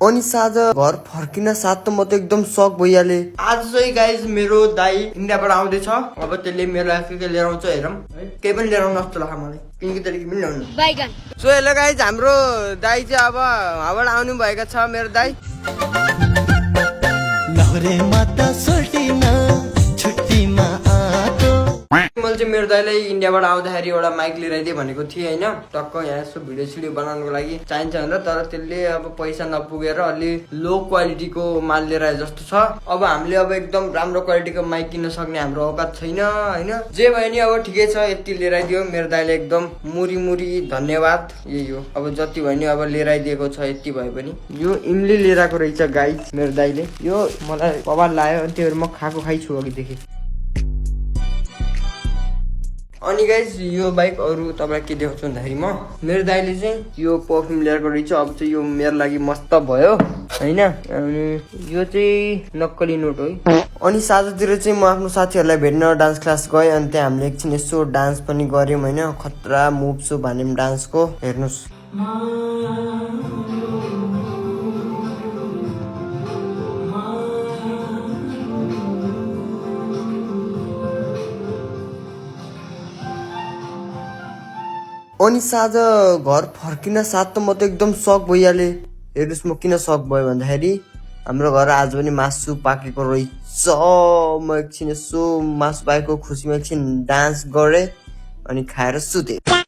अनि साँझ घर फर्किन साथ त म त एकदम सक भइहाले। आज चाहिँ गाइज मेरो दाई इन्डियाबाट आउँदैछ। अब त्यसले मेरो लागि के लिएर आउँछ हेरौँ है। केही पनि लिएर आउनु जस्तो लाग्छ मलाई, किनकि त्यसले केही पनि ल्याउनु। सो हेलो गाइज, हाम्रो दाई चाहिँ अब हावाबाट आउनु भएका छ। मेरो दाई मैले चाहिँ मेरो दाइलाई इन्डियाबाट आउँदाखेरि एउटा माइक लिएर आइदिए भनेको थिएँ होइन, टक्क यहाँ यसो भिडियो सिडियो बनाउनुको लागि चाहिन्छ भनेर। तर त्यसले अब पैसा नपुगेर अलि लो क्वालिटीको माल लिएर आए जस्तो छ। अब हामीले अब एकदम राम्रो क्वालिटीको माइक किन्न सक्ने हाम्रो औकात छैन होइन। जे भयो नि अब ठिकै छ, यति लिएर आइदियो मेरो दाइले। एकदम मुरी मुरी धन्यवाद। यही हो, अब जति भयो नि अब लिएर आइदिएको छ। यति भए पनि यो इमली लिएर आएको रहेछ गाइस मेरो दाइले। यो मलाई बबाल लाग्यो अनि त्यो म खाएको खाइछु अघिदेखि। अनि गाइस यो बाइक अरू तपाईँलाई के देखाउँछु भन्दाखेरि म मेरो दाइले चाहिँ यो परफ्युम ल्याएको रहेछ। अब चाहिँ यो मेरो लागि मस्त भयो होइन। अनि यो चाहिँ नक्कली नोट हो। अनि साँझतिर चाहिँ म आफ्नो साथीहरूलाई भेट्न डान्स क्लास गएँ। अनि त्यहाँ हामीले एकछिन यसो डान्स पनि गऱ्यौँ होइन। खतरा मुभ्स भन्यौँ डान्सको, हेर्नुहोस्। अनि साँझ घर फर्किन साथ त म त एकदम सक भइहालेँ। हेर्नुहोस् म किन सक भयो भन्दाखेरि हाम्रो घर आज पनि मासु पाकेको रहेछ। म एकछिन यसो मासु पाकेको खुसीमा एकछिन डान्स गरेँ अनि खाएर सुतेँ।